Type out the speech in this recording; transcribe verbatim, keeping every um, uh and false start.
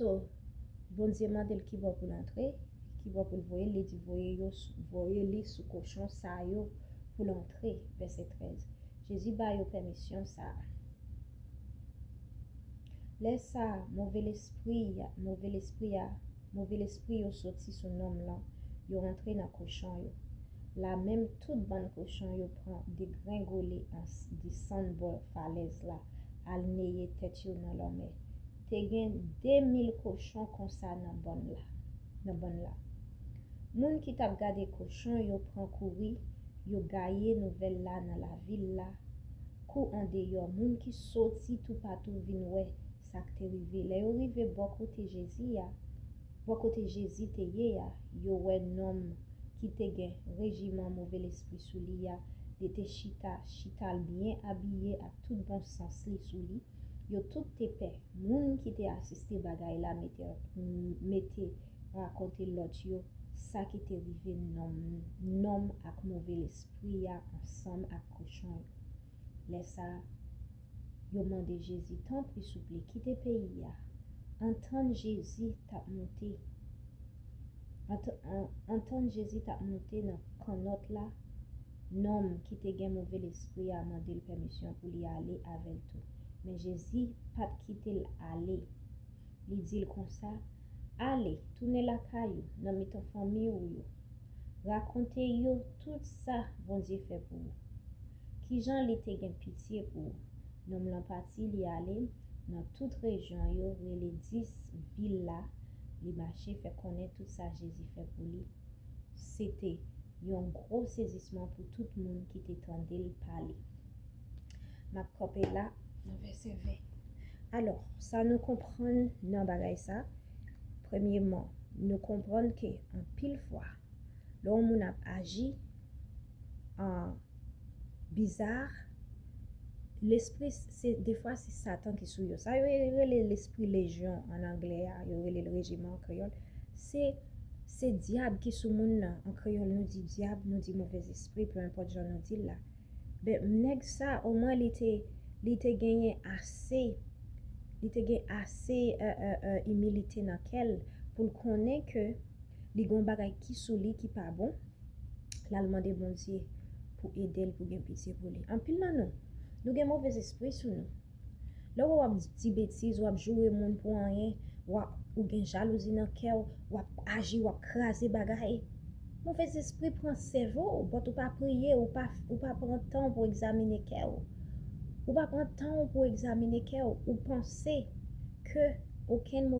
So, Bondye mande l ki bò pou l antre, ki bò pou l voye l, li di voye yo, voye li sou kochon sa yo pou l antre, vèsè trèz. Jezi ba yo pèmisyon sa a. Lè sa a, move lespri a, move lespri a, move lespri yo soti sou nonm lan, yo rantre nan kochon yo. Lamenm tout bann kochon yo pran degrengole an desann bò falèz la, al neye tèt yo nan lanmè. Te gen de mil kochon konsa nan bann la, nan bann la. Moun ki t ap gade kochon yo pran kouri, yo gaye nouvèl la nan lavil la, kou andeyò, moun ki soti toupatou vin wè sa k te rive. Lè yo rive bò kote Jezi a, bò kote Jezi te ye a, yo wè nonm ki te gen rejiman move lespri sou li a, li te chita, chita l byen abiye ak tout bon sans li sou li. Yo tout te pè. Moun ki te asiste bagay la mete, mete rakonte lòt yo sa ki te rive nonm, nonm ak move lespri a ansanm ak kochon yo. Lè sa a, yo mande Jezi, tanpri, souple, kite peyi a. Antann Jezi t ap monte. Ant- an- Antann Jezi t ap monte nan kannòt la, nonm ki te gen move lespri a mande l pèmisyon pou li ale avè l tou. Men Jezi pa t kite l ale. Li di l konsa, ale, tounen lakay ou, nan mitan fanmi ou yo. Rakonte yo tout sa Bondye fè pou ou. Kijan li te gen pitye pou ou. Nonm lan pati, li ale nan tout rejyon yo, rele dis vil la, li mache fè konnen tout sa Jezi fè pou li. Se te yon gwo sezisman pou tout moun ki te tande l pale. M ap kanpe la nan vèsè ven. Alò, sa nou konprann nan bagay sa, premyeman, nou konprann ke anpil fwa, lè yon moun ap aji an biza, lespri, se defwa se Satan ki sou yo. Sa yo rele lespri lejyon an anglè a, yo rele l rejiman an kreyòl. Se, se dyab ki sou moun nan. An kreyòl, nou di dyab, nou di movèzespri, pe enpòt jan nou di l la. Ben, nèg sa, omwen, li te, li te genyen ase, li te gen ase, euh, euh, euh, imilite nan kè l pou l konnen ke li gen yon bagay ki sou li ki pa bon. L al mande Bondye pou ede l, pou gen pitye pou li. Anpil nan nou, nou gen movèzespri sou nou. Lè w wè w ap di betiz, w ap joure moun pou anyen, w ap, ou gen jalouzi nan kè w, w ap aji, w ap kraze bagay. Movèzespri pran sèvo w, but ou pa priye, ou pa, ou pa pran tan w pou egzamine kè w. Ou pa pran tan w pou egzamine kè w. Ou panse ke okenn